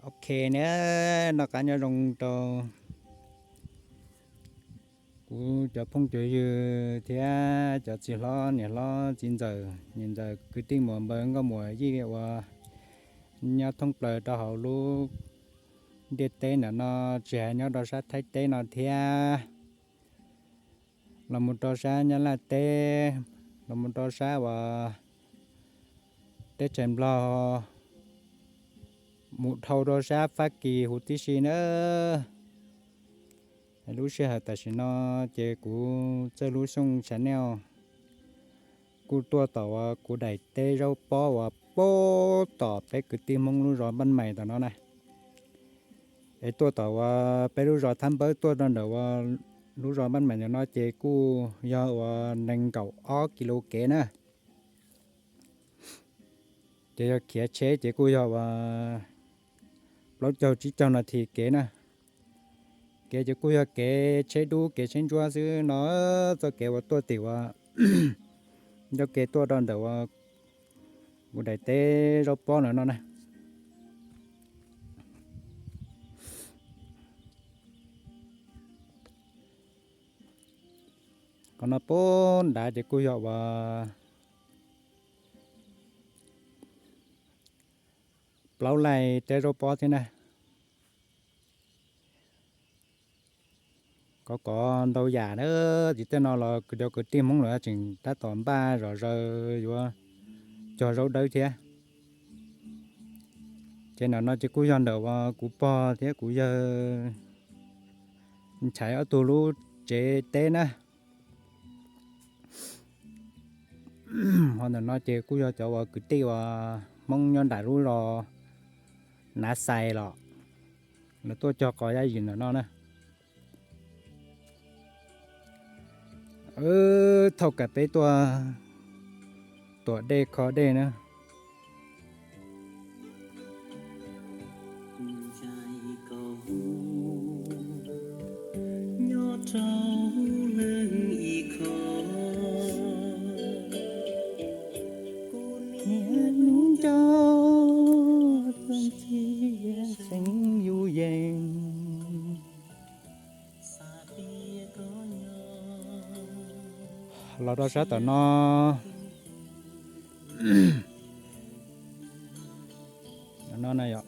Ok na, noj qab nyob zoo rau kuv cov phooj cov ywg thiab cov txiv hlob niam hlob txiv ntxawm niam ntxawm kwv tij muam npawg nkauj muam yij uas nyob thoob plaws rau hauv lub ntiaj teb ntawm no, tsis hais nyob rau sab Thaib teb no thiab, los mus rau sab Nyab Laj teb, los mus rau sab uas teb chaws Nplog, mus dhau rau sab Fab Kis huv tib si na. Lub sij hawm tam sim no ces kuv Txawj Lub Xyooj Channel kuj tuaj tom uas kuv daim teb zaub pob uas pab tom peb kwv tij Hmoob lub zos Npaj Mais tom no na. Es tuaj tom uas peb lub zos Thab Npawb tuaj rau ntawm uas lub zos Npaj Mais ntawm no ces kuj yog uas nees nkaum ob kis lus kev na. Ces yog khiav tsheb ces kuj yog uas plaub caug tsib caug nas this kev na. Kev ces kuj yog kev tsheb dub kev tsheb ntsuab xwb no, txoj kev uas tuaj tim uas ncauj ke tuaj rau ntawm uas kuv daim teb zaub pob ntawm no na. Qhov no puag nrad ces kuj yog uas plaub laij teb zaub pob thiab na. Kov kov ntau yam na, tsis tej no los cov kwv tij Hmoob lawv tseem tab tom npaj zom zaws yuav cog zaub dawb thiab. Ces ntawm no ces kuj yog ntawm uas kuv pog thiab kuv yawg Nchaiv ob tug lub tsev teb na. Ho ntawm no ces kuj yog cov uas kwv tij uas Hmoob nyob nram lub zos Nav Xais los lawv tuaj cog qos yaj ywm ntawm no na. Thaum kawg peb tuaj tuam dej kho dej na. Los rau sab tom no, no na yom.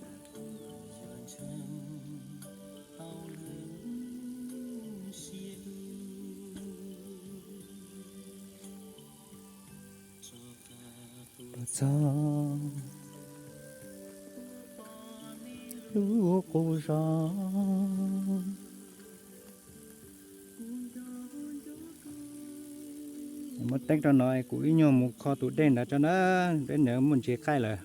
Txog lub qub zos. Muab teeb rau no kuv ib nyuag mus kho tus dej ntawd tso na, peb ntawd muaj ntsis qaij lawm.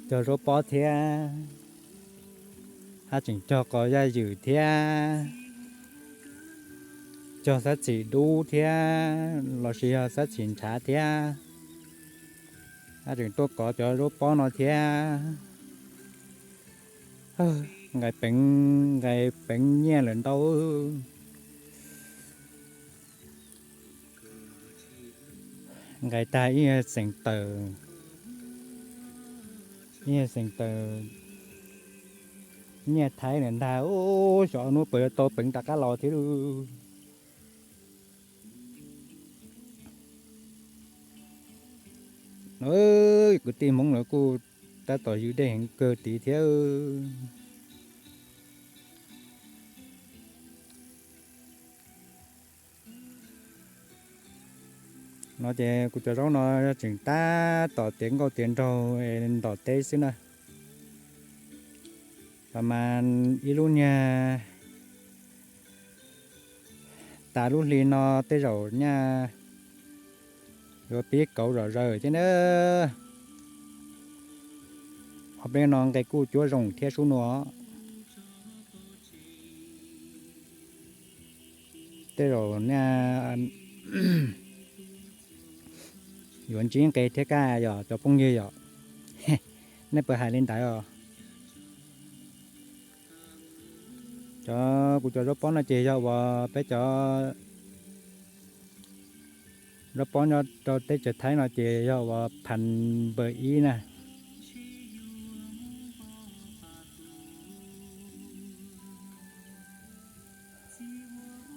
Cog zaub pob thiab, haj tseem cog qos yaj ywm thiab, cog xab txhim dub thiab los sis yog xab txhim ntshav thiab, haj tseem tuaj kov cov zaub pob no thiab. Nqaij peev, nqaij peev nyiaj lawm ntau. Nqaij tag ib xeem tawm, ib xeem tawm nyiaj Thaib lawm ntag. Xyov hnub puas yuav tau peev rov qab los thiab lauj. Kwv tij Hmoob lawv kuj tab tom ywg dej heev kawg tid thiab. No ces kuv cov zaub no tseem tab tom tiav nkauj tiav nraug ntom teb xwb na. Pas mas ib lub niag tas lub hli no tej zaum nyaj yuav pib kauv zom zaws thiab na. Ob peb no nqe kuj cuab zoo thiab sub nuav. Tej zaum nyaj yuav ntsib nqe thiab kaj yom cov phooj ywg yom. Nej puas hais li ntawd os? Cov kuv cov zaub pob no ces yog uas peb cov zaub pob nyob rau teb chaws Thaib no ces yog uas phas npawm ib na.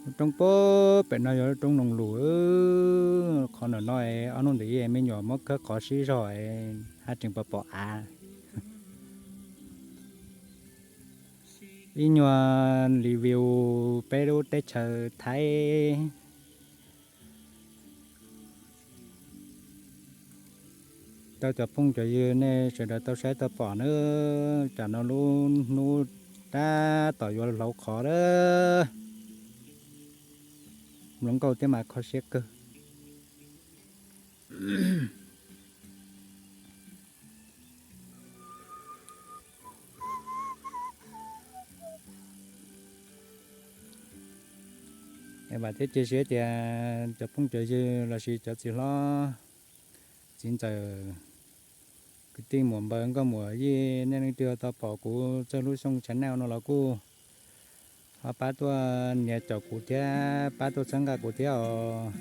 Lub roob puag pem no yog lub roob Noo Lus. Qhov ntawm no ob hnub ntawd me nyuam muab khawb qhov sib zog haj tseem pom pom av. Ib nyuag review peb lub teb chaws Thaib rau cov phooj cov ywg nej sawv daws tau saib tau pom na. Tsam no lub hnub tab tom yuav hlauv qhov lawm. Mloog nkauj thiab mas kho siab kawg. Vam thiab cia siab tias cov phooj cov ywg lossis cov txiv hlob txiv ntxawm, kwv tij muam npawg nkauj muam yij, nej leej twg tau pom kuv Txawj Hlub Xyooj channel no los kuj ho pab tuaj nias caum kuv thiab pab tuaj txhawb nqa kuv thiab os.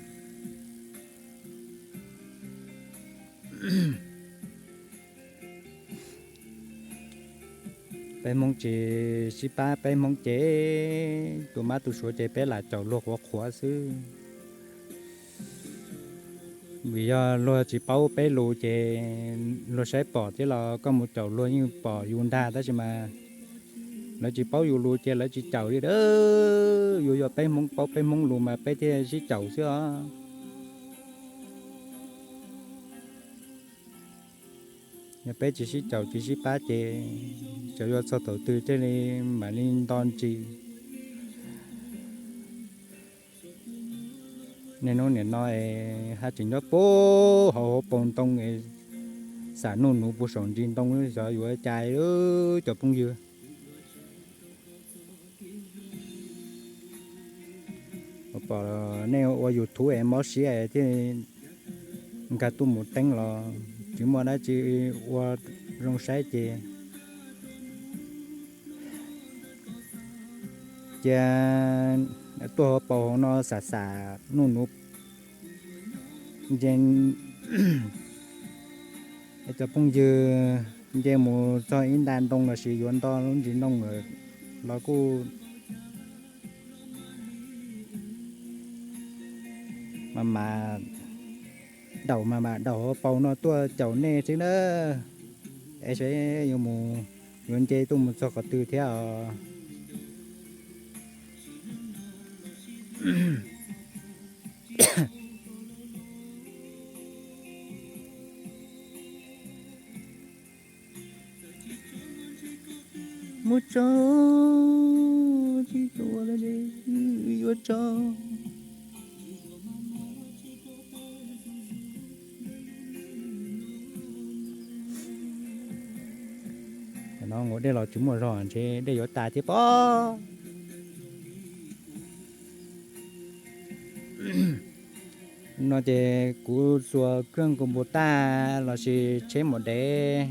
Peb Hmoob tsis sib pab, peb Hmoob ces tus mab tus suav ces peb lam caum luag qhuav qhuav xwb. Vim yog luag tsis paub peb lus ces luag saib pom thiab los koj mus caum luag yeej pom yus ntag, tab sis mas lawv tsis paub yus lus ces lawv tsis caum li. Yus yog peb Hmoob paub peb Hmoob lus mas peb thiaj sib caum xwb os. Yog peb tsis sib caum tsis sib pab ces txawm yuav txog thaum twg thiaj li mam li nto ntsis. Niaj hnub nim no es haj tseem nyob puag hauv hauv paus ntoo es xam nuj nuv puag saum ntsis ntoo xyov yuav cas cov phooj ywg. Pom nej ua YouTube es mob siab thiaj nkag tuaj mus teeb los tsis muaj dab tsi ua zoo saib ces cia tuaj hauv paus hauv no xam xam nuj nuv nce, cov phooj ywg nce mus txog ib nta ntoo lossis yuav nto lub ntsis ntoo los kuj mas mas daum mas mas daum hauv paus no tuaj caum nej xwb na. Es seb yuav mus, yuav nce tuaj mus txog qhov twg thiab os. Muab tso, tsis tua, yuav tso. No ua dej los tsis muaj zog ntshe dej yuav tas thiab pob. No ces kuv xuas kheej kuv npus taj lossis tsheb maum dev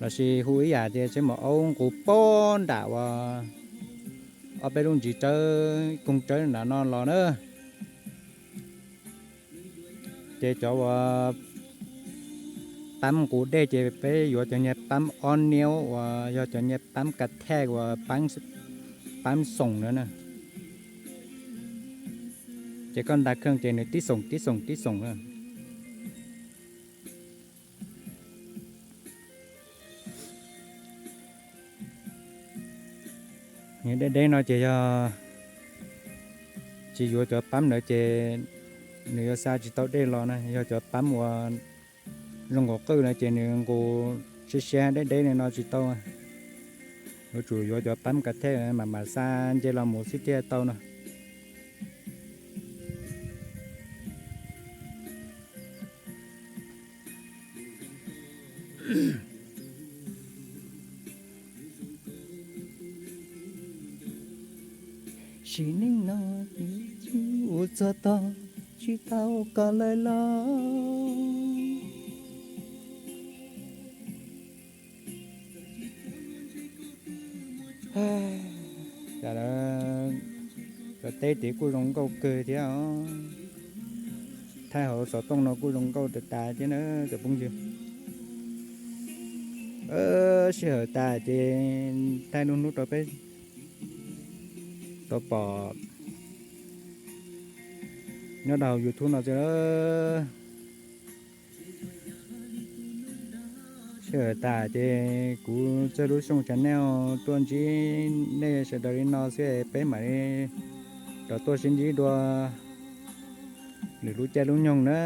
lossis hu ib yam tias tsheb maum aub nqus pob nram uas ob peb lub ntsis tsawb koog tsawb nram no los na. Ces cov uas pab nqus dej ces peb yuav cov niag pab ob niab uas yog cov niag pab ka thej uas pab xoom na. Ces koj nta kheej ces nws tib xoom tib xoom tib xoom na. Deb deb no ces yog tsis yuav cov pab ntawd ces Nws yuav xa tsis tau dej los na, yog cov pab uas zoo nkaus qwj no ces nws nqus siab siab deb deb li no tsis tau. Yuav tsum yuav cov pab kav thej mam mam xa nce los mus xwb thiaj tau no. Sim neej no ua txog tog tsis tau koj lawm los. Cas lawv, cov teb tid kuj zoo nkauj kawg thiab os. Thaij hauv xov tooj no kuj zoo nkauj tas tas thiab na cov phooj ywg. Sij hawm tas ces thaij lub hnub rau peb tau pom nyob rau hauv YouTube no xwb. Sij hawm tas ces kuv Txawj Lub Xyooj channel tuaj ntsib nej sawv daws li no xwb, peb mam li rov tuaj sib ntsib dua lwm lub caij lub nyoog na.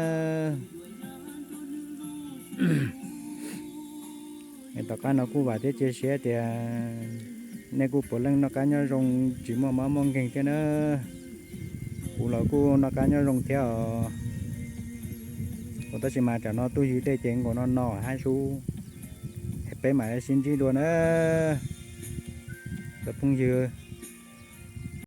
Tom qab no kuj vam thiab cia siab tias nej kuj puav leej noj qab nyob zoo tsis muaj mob muaj nkeeg thiab na. Kuv los kuj noj qab nyob zoo thiab os. Tab sis mas tam no twb yog dej ces nkaus no no hab sub, es peb mam li sib ntsib dua na cov phooj ywg.